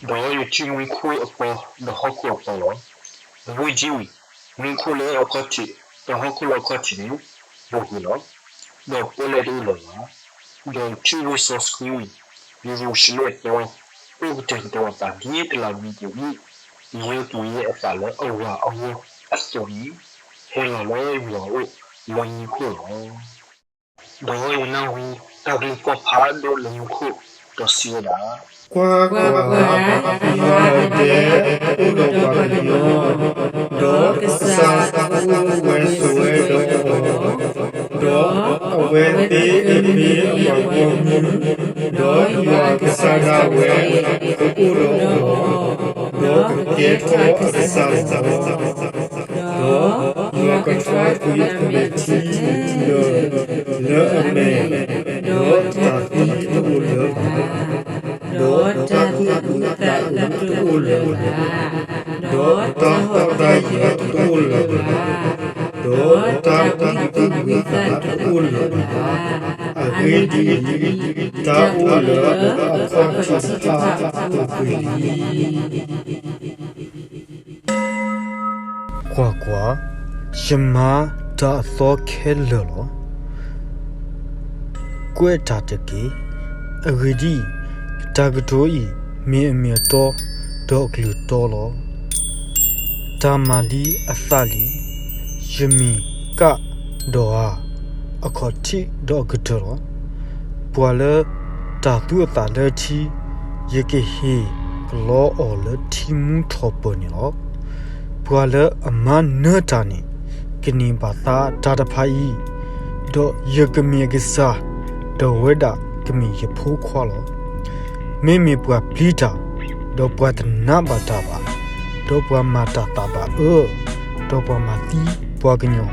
ဒီးယထံၣ်မူခိၣ်အပီဒီးဟီၣ်ခိၣ်အပီလီၤ. အဂ့ၢ်ဒ်အံၤ, မူခိၣ်လၢအခီၣ်ထံး ဒီးဟီၣ်ခိၣ်လၢအခီၣ်ထံးန့ၣ် ဘိးကွံာ်လီၤ. ဒီးပီၣ်လဲၣ်တအိၣ်လၢၤဘၣ်. ဒီးယထံၣ်ဝ့ၢ်စီဆှံ, ယရူၤၡလ့ၣ်အပီ, အိၣ်ကတၢၢ်ကတၢၢ်ပၤဒ်တလးမူပူၤအံၤ, ယွၤကွံာ်ဝဲအသးလၢအဝၤအဂီၢ်အသိးန့ၣ်, ဟဲလီၤလၢယွၤအအိၣ်လၢမူခိၣ်လီၤ. ဒီးယနၢ်ဟူတၢ်ကလုၢ်သီၣ်ဖးဒိၣ်လၢမူခိၣ်, ဒီးစံးဝဲဒၣ်, ကွၢ်ကွၢ်, ယွၤအဒဲအိၣ်ဒီးပှၤကညီ, ဒီးကစၢ်ကအိၣ်ဝဲဆိးဝဲဒီးအီၤ, ဒီးအဝဲသ့ၣ်ကမ့ၢ်အပှၤဂီၢ်မုၢ်, ဒီးယွၤအကစၢ်ဒၣ်ဝဲကအိၣ်ဒီးအီၤ, ဒီးကကဲထီၣ်အကစၢ်လီၤ. ဒီးယွၤကထွါကွံာ်အမဲာ်ထံလၢာ်လၢအမဲာ်, ဒီးတၢ်သံတအိၣ်လၢၤဘၣ်, ဒီးတၢ်သူၣ်အုးသးအုးတအိၣ်လၢၤဘၣ်, ဒီးတၢ်ဟီၣ်တၢ်ယၢၤတအိၣ်လၢၤဘၣ်, ဒီးတၢ်ကူးသူၣ်ဝံၤသးတအိၣ်လၢၤဘၣ်. အဂ့ၢ်ဒ်အံၤ, တၢ်အိၣ်လၢအခီၣ်ထံးတဖၣ်ပူၤကွံာ်လံ. ကွၢ်ကွၢ်, ယမၤတၢ်အသီခဲလၢာ်လီၤ. ကွဲးတၢ်တက့ၢ်. အဂ့ၢ်ဒ်အံၤ, တၢ်ကတိၤအံၤမ့ၢ်အမ့ၢ်အတီ, ဒီးအကလုၢ်တီလီၤ. တၢ်မၤလံအသးလံ, ယမ့ၢ်ကးဒီးဧၤ, အခီၣ်ထံးဒီးအကတၢၢ်လီၤ. ပှၤလၢတၢ်သူအသးလၢထံ, ယကဟ့ၣ်ကလီအီၤလၢထံမူထီၣ်ပၢၢ်န့ၣ်လီၤ. ပှၤလၢအမၤနၢၤတၢ်န့ၣ်, ကန့ၢ်ဘၣ်သါတၢ်တဖၣ်အံၤ, ဒီးယကမ့ၢ်အကစၢ်, ဒီးအဝဲဒၣ်ကမ့ၢ်ယဖိခွါလီၤ. မ့မ့ၢ်ပှၤပျံၤတၢ်, ဒီးပှၤတနာ်ဘၣ်တၢ်ဘၣ်, ဒီးပှၤမၤတၢ်သးဘၣ်အၢ, ဒီးပှၤမၤသံပှၤကညီ,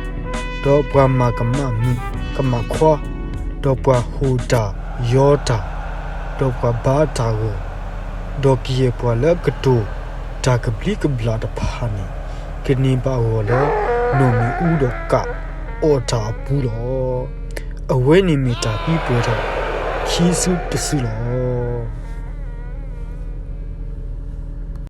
ဒီးပှၤမၤကမၣ်မုၣ်ကမၣ်ခွါ, ဒီးပှၤဟိၣ်တၢ်ယီၤတၢ်, ဒီးပှၤဘါတၢ်ဂီၤ, ဒီးကယဲၢ်ပှၤလၢအကတိၤတၢ်ကဘျံးကဘျၣ်တဖၣ်န့ၣ်, ကန့ၢ်ဘၣ်အဂီၢ်လၢနိၣ်မ့ၣ်အူဒီးကးအီၣ်တၢ်အပူၤလီၤ. အဝဲန့ၣ်မ့ၢ်တၢ်သံကွၢ်ထီၣ်ခံစုတစုလီၤ.